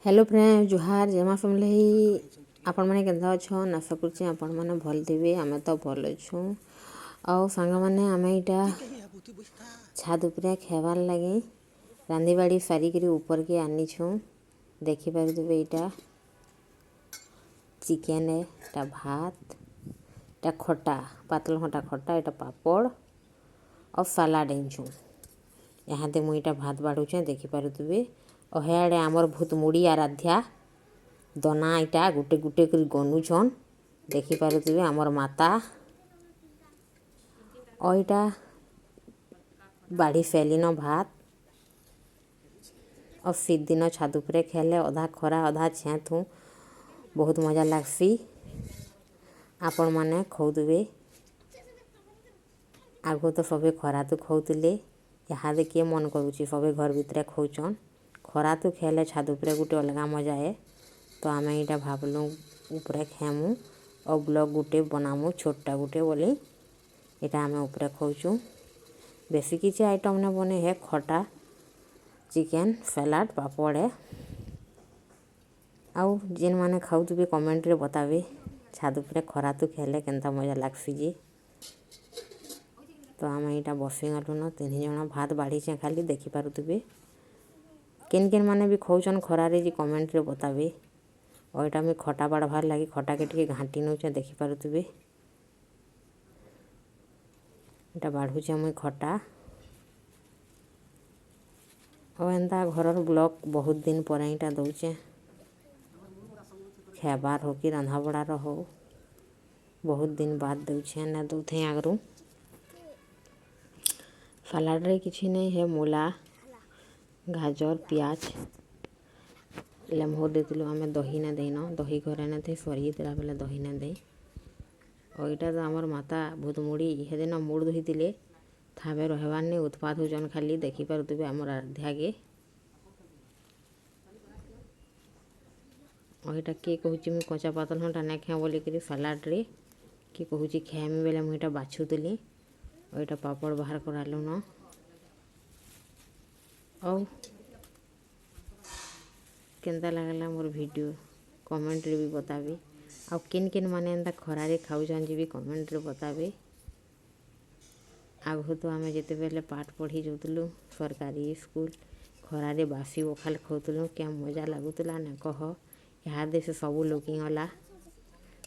Hello friend, ଜୁହାର, ଜୟ ମା ସମଲେଇ। ଆପଣମାନେ କେନ୍ତା ଅଛନ୍? ଆଶା କରୁଛେ ଆପଣମାନେ ଭଲ ଥିବେ। ଆମେ ତ ଭଲ ଅଛୁଁ। ଆଉ ସାଙ୍ଗମାନେ, ଆମେ ଏଇଟା ଛାତ ଉପରେ ଖାଇବାର୍ ଲାଗି ରାନ୍ଧିବାଡ଼ି ସାରିକିରି ଉପରକେ ଆନିଛୁଁ। ଦେଖିପାରୁଥିବେ, ଏଇଟା ଚିକେନ୍, ଏଇଟା ଭାତ, ଏଇଟା ଖଟା, ପାତଲ ଘଣ୍ଟା ଖଟା, ଏଇଟା ପାପଡ଼ ଆଉ ସାଲାଡ଼ ଆଣିଛୁଁ। ଇହାଦେ ମୁଇଁ ଏଇଟା ଭାତ ବାଢ଼ୁଛେଁ, ଦେଖିପାରୁଥିବେ। ଆଉ ହେଆଡ଼େ ଆମର୍ ଭୂତମୁଡ଼ି ଆରାଧ୍ୟା ଦନା ଏଇଟା ଗୁଟେ ଗୁଟେ କରି ଗନୁଛନ୍, ଦେଖିପାରୁଥିବେ ଆମର ମାତା। ଆଉ ଏଇଟା ବାଢ଼ି ସାରିଲିନ ଭାତ। ଆଉ ଶୀତ ଦିନ ଛାତ ଉପରେ ଖେଲେ ଅଧା ଖରା ଅଧା ଛେଁଥୁ ବହୁତ ମଜା ଲାଗ୍ସି। ଆପଣମାନେ ଖାଉଥିବେ। ଆଗରୁ ତ ସବେ ଖରାତୁ ଖାଉଥିଲେ, ଇହାଦେ କିଏ ମନ କରୁଛି? ସବେ ଘର ଭିତରେ ଖାଉଛନ୍। ଖରାତୁ ଖେଲେ ଛାତ ଉପରେ ଗୋଟେ ଅଲଗା ମଜା ଏ। ତ ଆମେ ଏଇଟା ଭାବଲୁ ଉପରେ ଖାଏମୁ ଆଉ ବ୍ଲଗ୍ ଗୋଟେ ବନାମୁ ଛୋଟଟା ଗୋଟେ ବୋଲି ଏଇଟା ଆମେ ଉପରେ ଖାଉଛୁ। ବେଶୀ କିଛି ଆଇଟମ୍ ନାଇଁ ବନେଇ ହେ, ଖଟା, ଚିକେନ୍, ସାଲାଡ଼, ପାପଡ଼ ଏ। ଆଉ ଯେନ୍ମାନେ ଖାଉଥିବେ, କମେଣ୍ଟରେ ବତାବେ ଛାତ ଉପରେ ଖରାତୁ ଖେଲେ କେନ୍ତା ମଜା ଲାଗ୍ସି ଯେ। ତ ଆମେ ଏଇଟା ବସିଗଲୁନ ତିନି ଜଣ, ଭାତ ବାଢ଼ିଛେଁ ଖାଲି, ଦେଖିପାରୁଥିବେ। କେନ୍ କେନ୍ ମାନେ ବି ଖାଉଛନ୍ ଖରାରେ ଯେ, କମେଣ୍ଟରେ ବତାବେ। ଆଉ ଏଇଟା ମୁଇଁ ଖଟା ବାଢ଼ବାର୍ ଲାଗି ଖଟାକେ ଟିକେ ଘାଣ୍ଟି ନଉଛେଁ, ଦେଖିପାରୁଥିବେ। ଏଇଟା ବାଢ଼ୁଛେଁ ମୁଇଁ ଖଟା। ଆଉ ଏନ୍ତା ଘରର ବ୍ଲଗ୍ ବହୁତ ଦିନ ପରେ ଏଇଟା ଦଉଛେଁ। ଖାଇବାର୍ ହଉ କି ରନ୍ଧାବଢ଼ାର ହଉ, ବହୁତ ଦିନ ବାଦ ଦଉଛେଁ, ନା ଦଉଥେଁ ଆଗରୁ। ସାଲାଡ଼ରେ କିଛି ନାଇଁ ହେ, ମୂଲା, ଗାଜର, ପିଆଜ, ଲେମ୍ବୁ ଦେଇଥିଲୁ ଆମେ। ଦହି ନା ଦେଇନ, ଦହି ଘରେ ନା ଥାଇ, ସରିଯାଇଥିଲା ବେଲେ ଦହି ନା ଦେଇ। ଆଉ ଏଇଟା ତ ଆମର ମାତା ଭୂତମୁଡ଼ି ସେଦିନ ମୁଡ଼ ଧୋଇଥିଲେ, ଥାବେ ରହିବାର୍ ନି, ଉତ୍ପାତ ହଉଛନ୍ ଖାଲି। ଦେଖିପାରୁଥିବେ ଆମର ଆରାଧ୍ୟାକେ। ଆଉ ଏଇଟା କିଏ କହୁଛି ମୁଇଁ କଞ୍ଚା ପାତଲ ଘଣ୍ଟା ନାଇଁ ଖାଏଁ ବୋଲିକିରି ସାଲାଡ଼ରେ, କିଏ କହୁଛି ଖାଏମି ବେଲେ ମୁଇଁ ଏଇଟା ବାଛୁଥିଲି। ଆଉ ଏଇଟା ପାପଡ଼ ବାହାର କରାଲୁନ। ଆଉ କେନ୍ତା ଲାଗଲା ମୋର୍ ଭିଡ଼ିଓ, କମେଣ୍ଟରେ ବି ବତାବେ। ଆଉ କେନ୍ କେନ୍ ମାନେ ଏନ୍ତା ଖରାରେ ଖାଉଛନ୍ ଯେ ବି କମେଣ୍ଟରେ ବତାବେ। ଆଗରୁ ତ ଆମେ ଯେତେବେଲେ ପାଠ ପଢ଼ି ଯାଉଥିଲୁ ସରକାରୀ ସ୍କୁଲ, ଖରାରେ ବାସି ପଖାଲ ଖାଉଥିଲୁ, କେଁ ମଜା ଲାଗୁଥିଲା ନା କହ। ଇହାଦେ ସେ ସବୁ ଲୁକିଗଲା।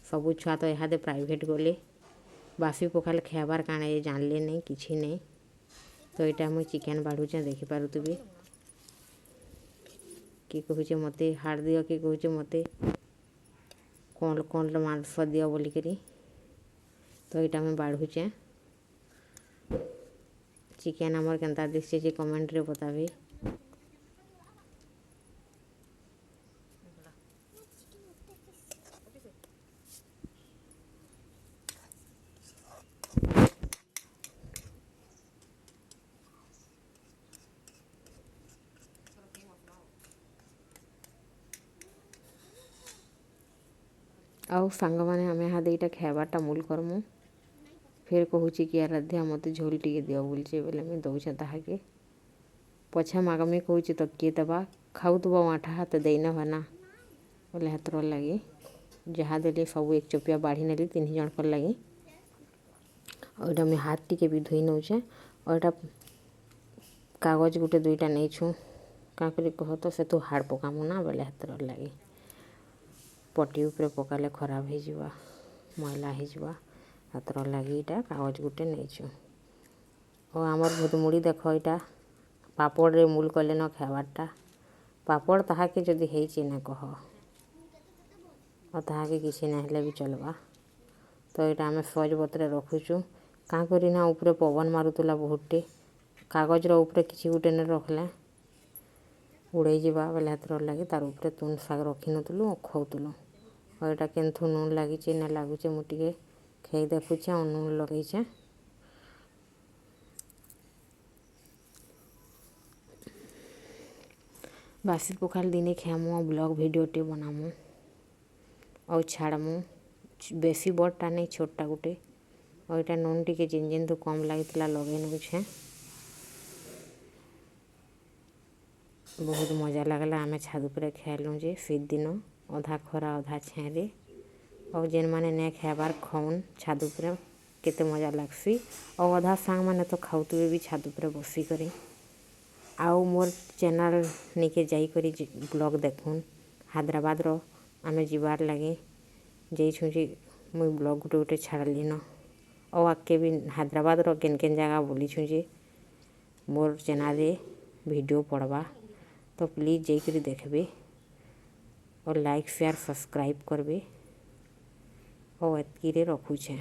ସବୁ ଛୁଆ ତ ଇହାଦେ ପ୍ରାଇଭେଟ୍ ଗଲେ, ବାସି ପଖାଲ ଖାଇବାର୍ କାଣା ଏ ଜାଣିଲେ ନେଇଁ, କିଛି ନେଇଁ। ତ ଏଇଟା ମୁଇଁ ଚିକେନ୍ ବାଢ଼ୁଛେଁ, ଦେଖିପାରୁଥିବେ। କିଏ କହୁଛେ ମୋତେ ହାଡ଼ ଦିଅ, କିଏ କହୁଛେ ମୋତେ କଣ କଣ ମାଂସ ଦିଅ ବୋଲିକିରି। ତ ଏଇଟା ମୁଇଁ ବାଢ଼ୁଛେଁ। ଚିକେନ୍ ଆମର କେନ୍ତା ଦିଶୁଛେ ଯେ, କମେଣ୍ଟରେ ବତାବେ। ଆଉ ସାଙ୍ଗମାନେ, ଆମେ ଇହାଦେ ଏଇଟା ଖାଇବାରଟା ମୂଲ କର୍ମୁ। ଫେର୍ କହୁଛି କି ଆରାଧ୍ୟା ମୋତେ ଝୋଲ ଟିକେ ଦିଅ ବୋଲୁଛେ ବେଲେ ମୁଇଁ ଦଉଛେଁ ତାହାକେ। ପଛେ ମାଗମି କହୁଛି ତ କିଏ ଦେବା, ଖାଉଥିବ ଆଠା ହାତ ଦେଇନ ହେନା ବୋଲେ। ହେଥର ଲାଗି ଯାହା ଦେଲି ସବୁ ଏକ ଚପିଆ ବାଢ଼ି ନେଲି ତିନି ଜଣଙ୍କର ଲାଗି। ଆଉ ଏଇଟା ମୁଇଁ ହାତ ଟିକେ ବି ଧୋଇ ନଉଛେଁ। ଆଉ ଏଇଟା କାଗଜ ଗୋଟେ ଦୁଇଟା ନେଇଛୁଁ, କାଁ କରି କହ ତ ସେତୁ ହାଡ଼ ପକାମୁ ନା ବେଲେ ହେଥର ଲାଗି। ପଟି ଉପରେ ପକାଲେ ଖରାପ ହେଇଯିବା, ମଇଳା ହେଇଯିବା, ହେଥର ଲାଗି ଏଇଟା କାଗଜ ଗୋଟେ ନେଇଛୁ। ଆଉ ଆମର ଭୂତମୁଡ଼ି ଦେଖ, ଏଇଟା ପାପଡ଼ରେ ମୂଲ କଲେନ ଖାଇବାରଟା। ପାପଡ଼ ତାହାକେ ଯଦି ହେଇଛି ନା କହ, ଆଉ ତାହାକେ କିଛି ନାଇଁ ହେଲେ ବି ଚଲବା। ତ ଏଇଟା ଆମେ ସଜ ପତ୍ରେ ରଖୁଛୁ, କାଁ କରି ନା ଉପରେ ପବନ ମାରୁଥିଲା ବହୁତଟେ। କାଗଜର ଉପରେ କିଛି ଗୋଟେ ନେ ରଖିଲେ ଉଡ଼େଇ ଯିବା ବେଲେ ହେଥର ଲାଗି ତାର ଉପରେ ତୁନ ଶାଗ ରଖିନଥିଲୁ ଆଉ ଖାଉଥିଲୁ। ଆଉ ଏଇଟା କେନ୍ଥୁ ନୁନ୍ ଲାଗିଛି ନା ଲାଗୁଛେ, ମୁଁ ଟିକେ ଖାଇ ଦେଖୁଛେ ଆଉ ନୁନ୍ ଲଗେଇଛେ। ବାସି ପଖାଲ ଦିନେ ଖାଏମୁ ଆଉ ବ୍ଲଗ୍ ଭିଡ଼ିଓଟେ ବନାମୁ ଆଉ ଛାଡ଼ମୁ। ବେଶୀ ବଡ଼ଟା ନାଇଁ, ଛୋଟଟା ଗୋଟେ। ଆଉ ଏଇଟା ନୁନ୍ ଟିକେ ଯେନ୍ ଯେନ୍ କମ୍ ଲାଗିଥିଲା, ଲଗେଇ ନଉଛେଁ। ବହୁତ ମଜା ଲାଗ୍ଲା। ଆମେ ଛାତ୍ ଉପରେ ଖାଏଲୁଁ ଯେ ଶୀତ୍ ଦିନ, ଅଧା ଖରା ଅଧା ଛାଏଁରେ। ଆଉ ଯେନ୍ମାନେ ନାଇଁ ଖାଏବାର୍, ଖାଉନ୍ ଛାତ୍ ଉପରେ, କେତେ ମଜା ଲାଗ୍ସି। ଆଉ ଅଧା ସାଙ୍ଗମାନେ ତ ଖାଉଥିବେ ବି ଛାତ୍ ଉପରେ ବସିକରି। ଆଉ ମୋର୍ ଚ୍ୟାନେଲ୍ ନିକେ ଯାଇକରି ବ୍ଲଗ୍ ଦେଖୁନ୍। ହାଇଦ୍ରାବାଦର ଆମେ ଯିବାର୍ ଲାଗି ଯାଇଛୁଁ ଯେ ମୁଇଁ ବ୍ଲଗ୍ ଗୁଟେ ଗୁଟେ ଛାଡ଼ଲିନ। ଆଉ ଆଗ୍କେ ବି ହାଇଦ୍ରାବାଦର କେନ୍ କେନ୍ ଜାଗା ବୁଲିଛୁଁ ଯେ ମୋର୍ ଚ୍ୟାନେଲ୍ରେ ଭିଡ଼ିଓ ପଡ଼୍ବା, ତ ପ୍ଲିଜ୍ ଯାଇକରି ଦେଖ୍ବେ ଆଉ ଲାଇକ୍, ସେୟାର୍, ସବସ୍କ୍ରାଇବ୍ କରିବେ। ଆଉ ଏତ୍କିରେ ରଖୁଛେଁ।